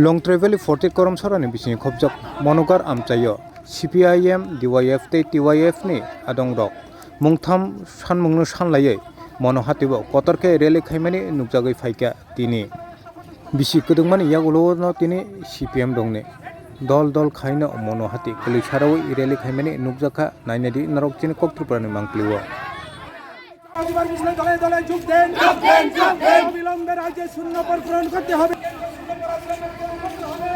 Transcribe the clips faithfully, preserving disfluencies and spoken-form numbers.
Longtrai Valley forty Koromsorani bising khobjak monogar amchaio C P I M, D Y F tei T Y F ni adongrok mungtham sanmungno sanlaiwi mono hatio kotor khe rally khaimani nukjagwi phaikha tini. Bisi kwdwkmani yagulo no tini C P M rokni dol dol khaino mono hati kwlwi sarawi rally khaimani nukjakha. Nainadi norok chini kok Tripurani mangpilio. আদিবাসী দলে দলে যোগ দেন। যোগ দেন, যোগ দেন। অবিলম্বে রাজ্যে শূন্য পদ পূরণ করতে হবে।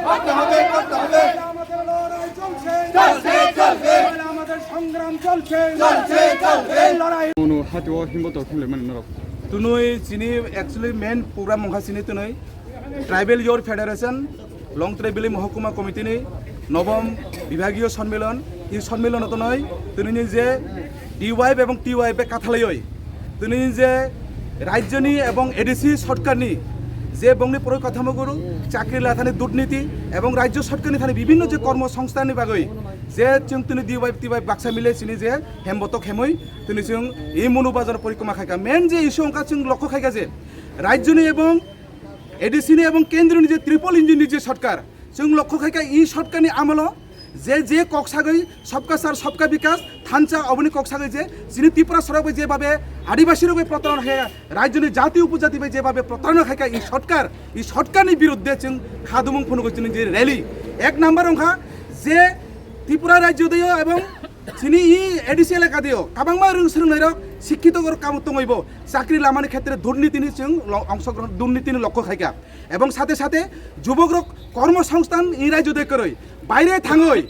করতে হবে, করতে হবে। আমাদের লড়াই চলছে। চলছে, চলছে। আমাদের সংগ্রাম চলছে। চলছে, চলছে। এই লড়াই Mono hatio himbo to khumle mani norok. Tunui chini actually main program wngkha chini tunui Tribal Youth Federation Longtrai Valley Mohokuma Committee ni nobom bibhagiyo sonmilon, i sonmilon tonoi tunini je D Y F ebong T Y F kathalaioi tunini je rajyoni ebong A D C sorkarni je bongni poro kathamo guru chakri lathani durniti ebong rajyo sorkarni thani bibhinno je kormo songsthanni bagwi je chwng tini D Y F T Y F baksa mile chini je hembotok hemoi tini chwng i munu bazar porikroma khaika. Main je issue wngkha chwng lokho khaika je rajyoni ebong A D C ni ebong kendroni je triple engine ni je sorkar, chwng lokho khaika i sorkarni amolo je je kok sagwi sabka sar sabka bikas thansa oboni kok sagwi je chini Tripura sorok bai je babe adibasi rok bai protarona khaika, rajyoni jati upojati bai je babe protarona khaika i sorkar, i sorkarni biruddhe chwng khadumung phunugwi chini je rally. Ek number wngkha je Tripura rajyo deo ebong chini i A D C elaka deo kabangma rwng swrwngnairok sikkhitorok kamo tongwibo chakri lamani khetre durnitini chwng lo-, ongshogrohon durnitini lokho khaika. Ebong sate sate jubokrok kormo songsthan i rajyo de kwrwi baire thangwi,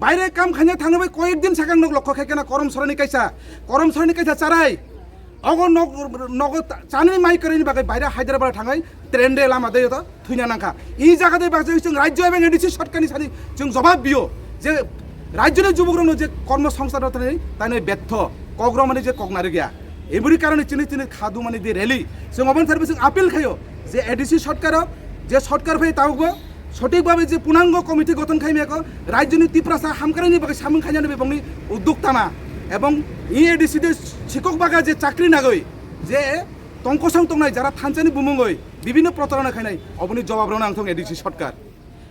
baire kam khaina thangwi koyek din sakang nok lokho khaikana Koromsorani kaisa, Koromsorani kaisa charai. Ogo nog-, nogo ta-, chanini mai kwrwini bagwi baire Hyderabad thangwi train de lama de to thwina nangkha. I jaga de bagwi chwng rajyo ebong A D C sorkarni sani chwng jobab bio je rajyoni jubokrokno je kormo songsthan rok thani tani betho kokrokmani je kok narwkya. Eboni karone chini chini khadumani de rally. Chwng oboni thani chwng appeal khaio je A D C sorkaro je sorkar phai tabukbo sothik bhabe je punango committee gothon khaimyako rajyoni Tiprasa hamkraini bagwi samung khainani bebongni udduk tama ebong i A D C de sikok baga je chakri nagwi je tongkosong tongnai jara thansani bumungoi bibhinno protarona khainai oboni jobab rwna nangthong A D C sorkar.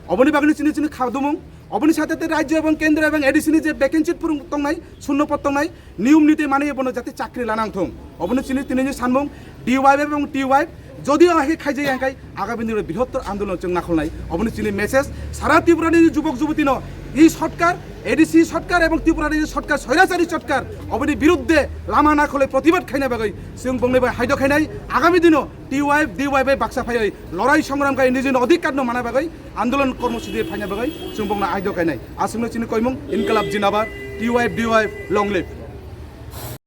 Oboni bagwi chini chini khadumung oboni sate te rajyo ebong kendro ebong A D C ni je vacancy phurung tongnai shunno pod tongnai niyom niti mani bono jate chakri lana wngthung. Obono chini tini ni sanmung D Y F ebong T Y F jodi o hai khaijai angkai agami dino brihottor andolon chwng nakholnai. Obono chini message sara Tripura ni jubok juboti no i sorkar A D C sorkar ebong Tripura ni sorkar soirachari sorkar oboni biruddhe lama nakholoi protibad khaina bagwi chwng bongni bai haido khainai. Agami dino T Y F D Y F bai baksa phaioi lorai songram khai nijini odhikar no mana bagwi andolon kormosuchi phaina bagwi chwng bongno haido khainai. Aswkno chini koimung Inkalab Jindabad, T Y F D Y F long live.